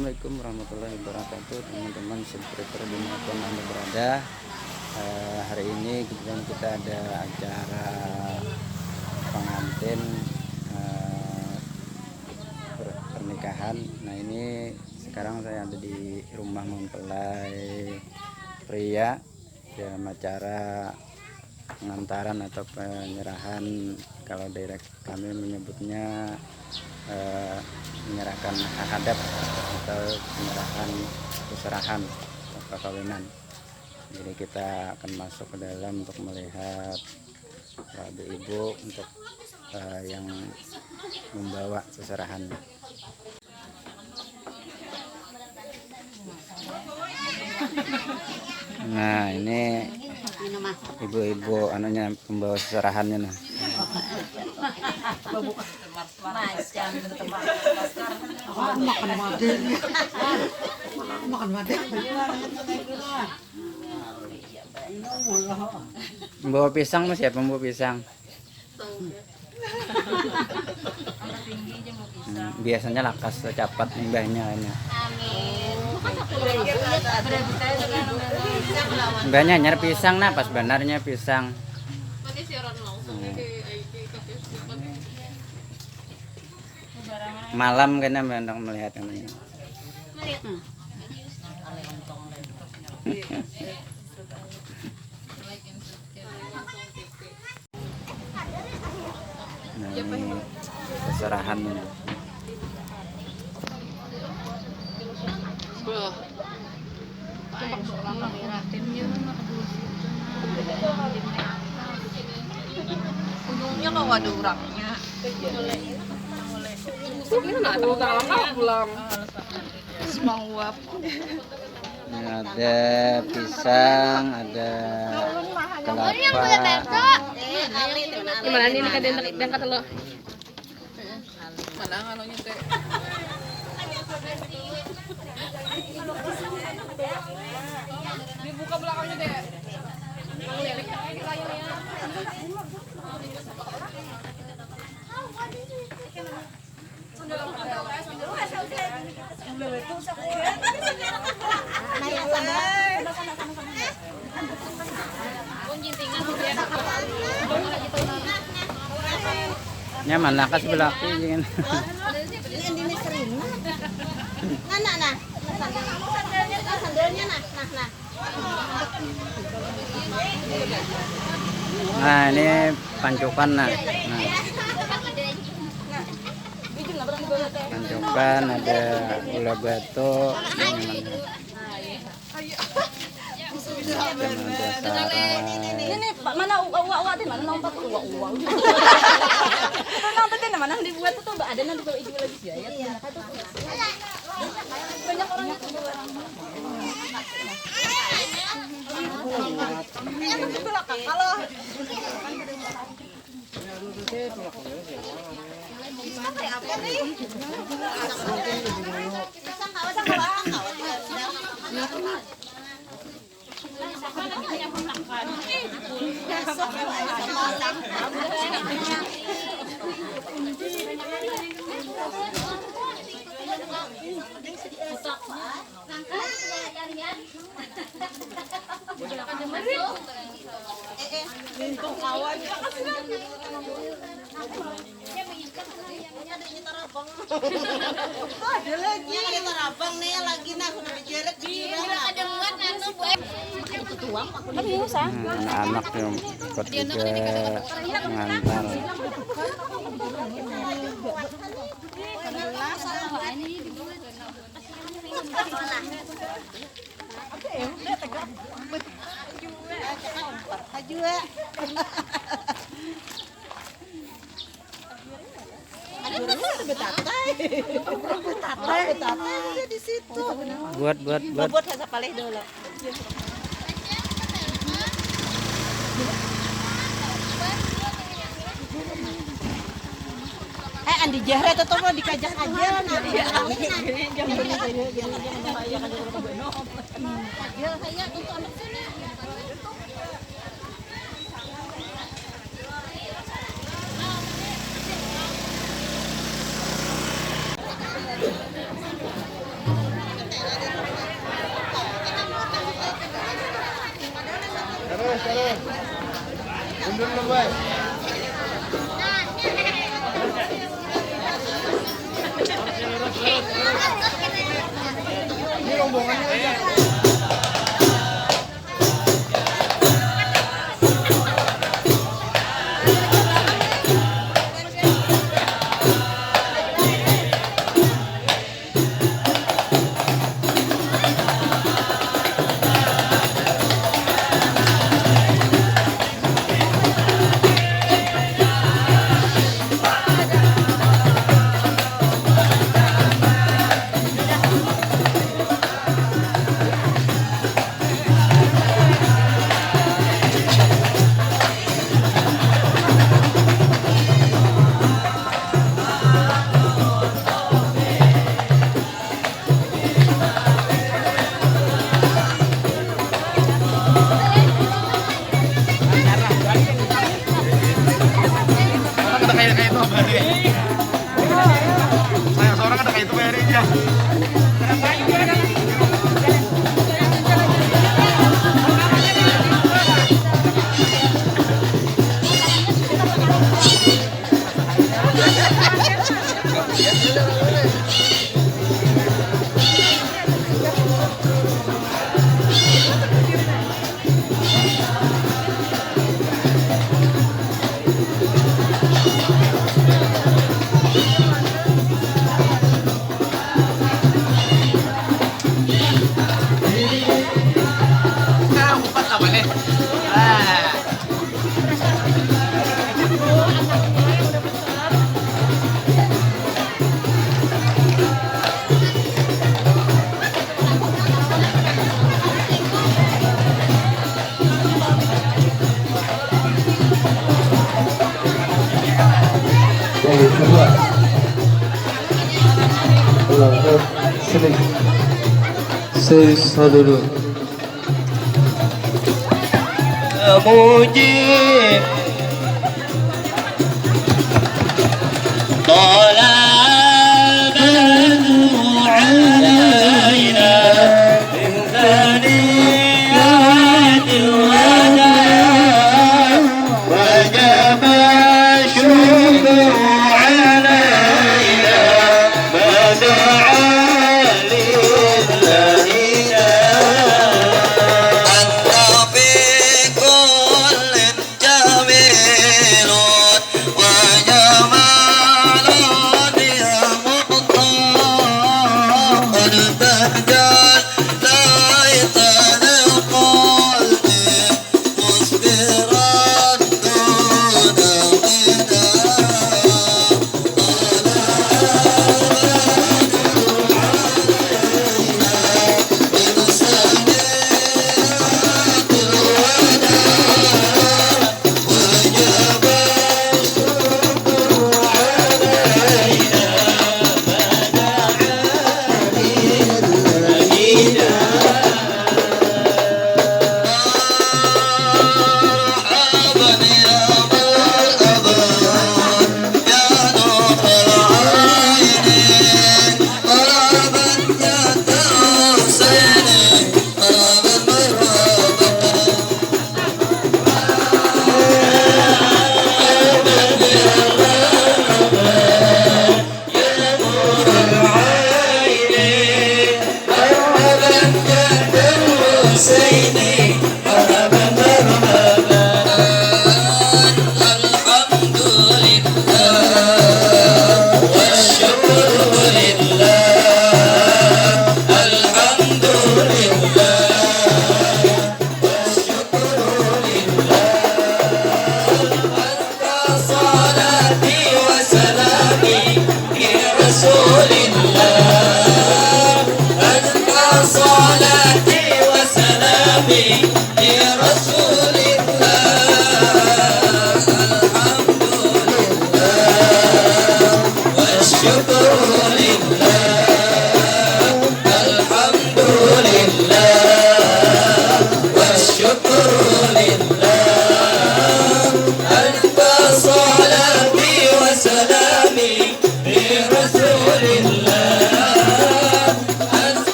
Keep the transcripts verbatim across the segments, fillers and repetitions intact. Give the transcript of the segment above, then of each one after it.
Assalamualaikum warahmatullahi wabarakatuh, teman-teman subscriber dimanapun anda berada. Eh, hari ini kebetulan kita ada acara pengantin, eh, per- pernikahan. Nah, ini sekarang saya ada di rumah mempelai pria dalam acara pengantaran atau penyerahan. Kalau daerah kami menyebutnya, eh, menyerahkan hak adat atau penyerahan, seserahan perkawinan. Jadi kita akan masuk ke dalam untuk melihat para ibu-ibu untuk, eh, yang membawa seserahan. Nah, ini ibu-ibu anunya, pembawa seserahannya, nah. Makan madeng. Makan madeng. Membawa pisang, mas, siapa membawa pisang? Hmm, biasanya lakas, capat imbahnya ini. Imbahnya hanyar pisang, nah, pas banarnya pisang. Hmm. Malam kena banyak melihat ini. Nah, ini seserahan ini. Ujungnya kalau ada orangnya. Ini nak tahu tak lama pulang. Semang uap. Ini ada pisang, ada kelapa. Gimana nih, kan yang kata lo? Mana anunya teh? Dibuka belakangnya deh. Nyaman lah, kas belaki jangan. Ini endingnya kering. Nah, nah, nah. Nah, sandal. Nah, sandalnya, nah, nah, nah. Nah, ini pancukan, nah. Nah. Pancukan, ada gula batu. Ada sarai. Ini nih, Pak, mana uwa uwa uwa deh, mana nompat uwa uwa. Itu nang tadi mana dibuat tuh, ada nang dibawa ibu lagi sih ya. Banyak orang itu. Kalau Ada lagi. Ini tarabang nih lagi, nah, udah dijerek di jurang. Hmm, anak-anak yang ikut juga ngantar. Ada tuh betatai. Betatai ada di situ. Buat, buat, buat. Buat rasa palih dulu. Eh, andi jahre tuh mau dikajak aja. Kayak itu, Bari. Saya seorang ada kayak itu, Bari, ya. Yang kedua, ulang ke sini. Sisa dulu. Muji. طلع البدر علينا من ثنيات الوداع وجب الشكر علينا ما دعا لله داع. أنت في كل جميل وجمال يا مختار، قد تجليت لقلبي مصبرا دون غنى.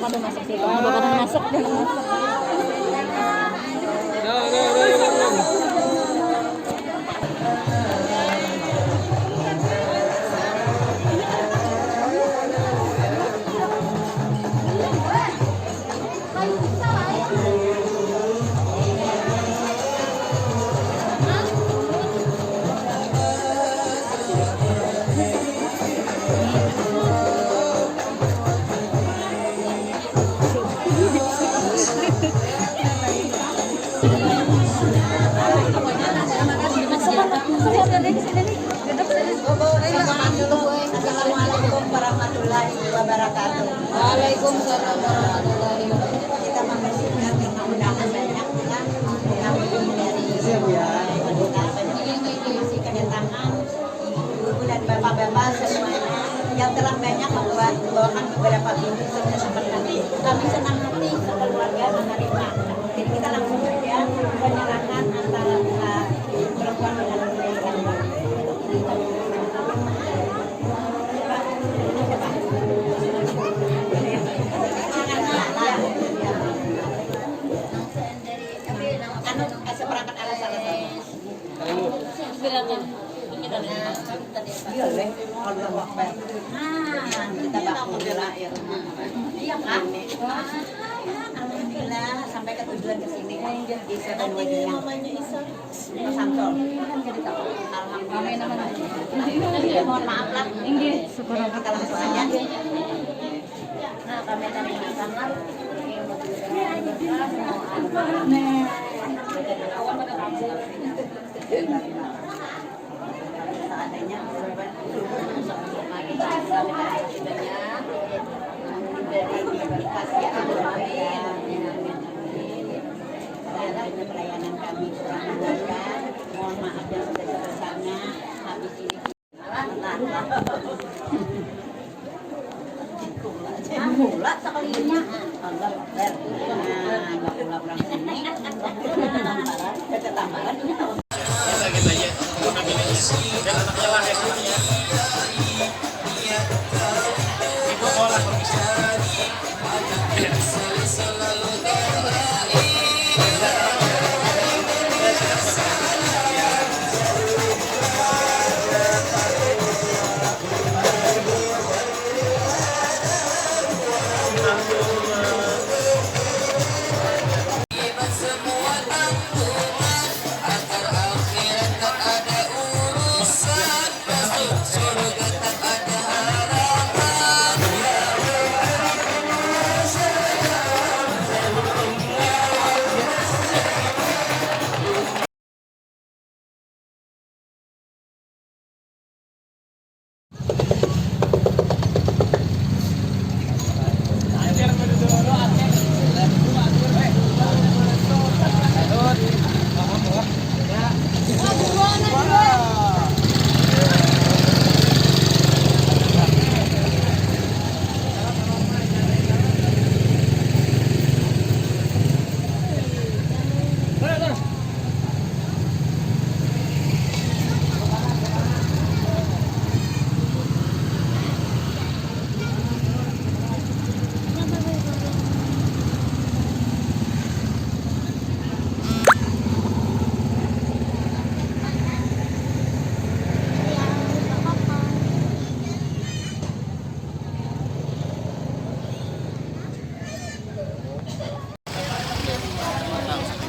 Ada masuk situ. Ada orang masuk, ada orang masuk. Assalamualaikum warahmatullahi wabarakatuh. Waalaikumsalam warahmatullahi wabarakatuh. Kita makasih karena undangan banyak, ya. Kami dari wanita banyak yang mengisi kedatangan ibu-ibu dan bapak-bapak semuanya yang telah banyak membuat, membawakan beberapa bingkisan seperti kami senang hati sekeluarga menerima. Jadi kita langsung saja penyerahan antara, uh, perempuan dengan laki-laki. Anu, seperangkat alat salah satu. Iya, leh. Allahu Akbar. Nah, kita bakula, ya. Iya, kan? Alhamdulillah, sampai ke tujuan ke sini. Di Seven Wedding. Namanya Isa. Samsul. Alhamdulillah. Mohon maaf lah. Inggih. Kita langsung aja. Nah, kami dari Samsul. Seadanya, dari kasih. Amin. Amin. Amin. Seadanya pelayanan kami kurang lancar. Mohon maaf yang sebesar-besarnya. Habis ini. Mula sekalinya. Nah, bakula urang sini. Ketambaran.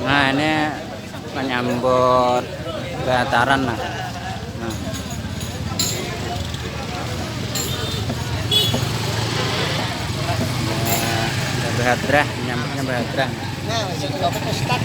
Nah, ini menyambut Bataran, nah. Nah. Nah, ada bahadrah, menyambutnya bahadrah. Nah, masih Bapak Ustad.